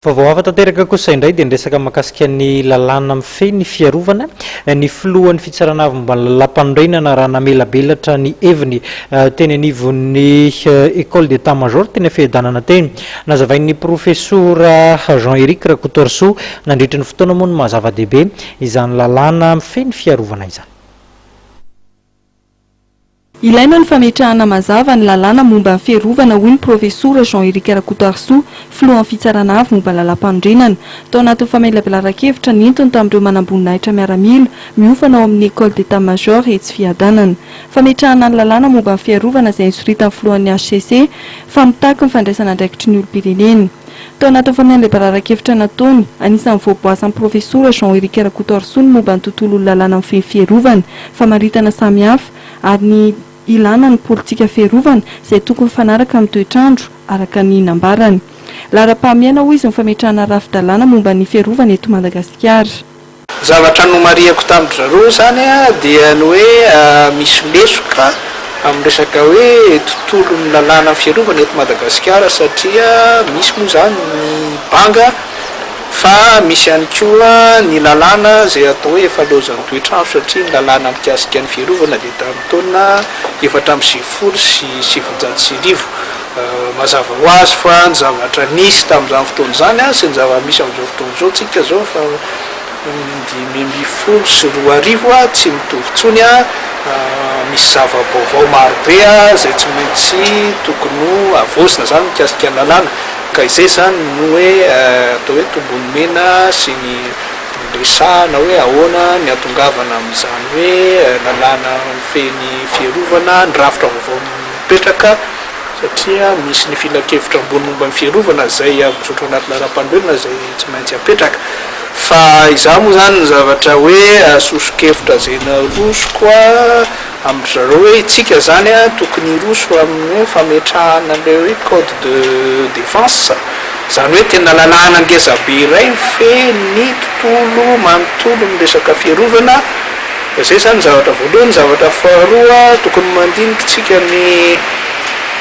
Vaovao hafa tanteraka kosa indray dia ny resaka mahakasika ny lalàna mifehy ny fiarovana ny filohan'ny fitsarana avo momba ny lalàmpanorenana raha namelabelatra ny heviny teny anivon'ny Ecole d'Etat Major teny Fiadanana teny. Nazavain'ny profesora Jean Eric Rakotoarisoa nandritry ny fotoana moa ny maha zava-dehibe izany lalàna mifehy ny fiarovana izany. Ilaina ny fametrahana mazava ny lalàna momba ny fiarovana hoy ny Profesora Jean Eric Rakotoarisoa, filohan'ny Fitsarana Avo momba ny Lalàmpanorenana. Tao anatin'ny famelabelaran-kevitra nentiny tamin'ireo manamboninahitra miaramila miofana ao amin'ny Ecole d'Etat Major etsy Fiadanana. Fametrahana ny lalàna momba ny fiarovana izay nosoritan'ny filohan'ny hcc fa mitaky ny fandraisana andraikitry ny olom-pirenena. Tao anatin'ny famelabelaran-kevitra nataony, anisan'ny voaboasan'ny Profesora Jean Eric Rakotoarisoa ny momba ny tontolon'ny lalàna mifehy fiarovana, famaritana samihafa, ary ny ilàna ny politika fiarovana izay tokony mifanaraka amin'ny toetr'andro, araka ny nambarany. Laharam-pahamehana hoy izy ny fametrahana rafi-dalàna momba ny fiarovana eto Madagasikara. Ny zavatra nomarihako tamin-dry zareo izany dia ny hoe misy lesoka amin'ny resaka hoe tontolon'ny lalàna fiarovana eto Madagasikara satria misy moa izany ny banga Fa misy ihany koa ny lalàna izay atao hoe efa laozan'ny toetr'andro satria ny lalàna mikasika ny fiarovana dia tamin'ny taona 1994. Mazava ho azy fa ny zavatra nisy tamin'izany fotoana izany sy ny zava-misy amin'izao fotoana izao, tsika izao efa 2015 tsy mitovy intsony, misy zava-baovao marobe izay tsy maintsy tokony ho havaozina izany mikasika ny lalàna. Ka izay izany no hoe atao hoe tombony mena sy ny resahana hoe ahoana ny hatongavana amin'izany hoe lalàna mifehy ny fiarovana, ny rafitra vaovao mipetraka satria misy ny filankevitra ambony momba ny fiarovana izay avotsotra ao anaty lalam-panorenana izay tsy maintsy apetraka. Fa izaho moa izany ny zavatra hoe soso-kevitra izay narosoko amin-dry zareo hoe itsika izany tokony hiroso amin'ny hoe fametrahana ilay hoe code de défense, izany hoe tena lalàna ngeza be iray mifehy ny tontolo manontolo ny resaka fiarovana, izay izany ny zavatra voalohany, ny zavatra faharoa tokony mandinika tsika ny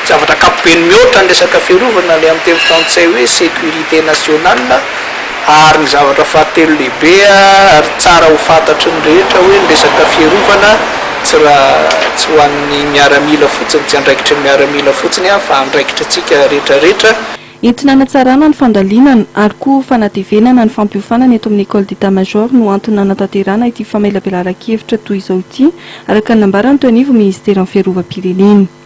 zavatra ankapobeny mihoatra ny resaka fiarovana ilay amin'ny teny frantsay hoe sécurité nationale. Ary ny zavatra fahatelo lehibe ary tsara ho fantatry ny rehetra hoe ny resaka fiarovana tsy raha tsy ho an'ny miaramila fotsiny, tsy andraikitry ny miaramila fotsiny fa andraikitritsika rehetra rehetra. Entina hanatsarana ny fandalinana ary koa fanatevenana ny fampiofanana eto amin'ny Ecole d'Etat Major no antony nanatanterahana ity famelabelaran-kevitra toy izao ity, araka ny nambaran'ny teo anivon'ny Minisiteran'ny Fiarovam-pirenena.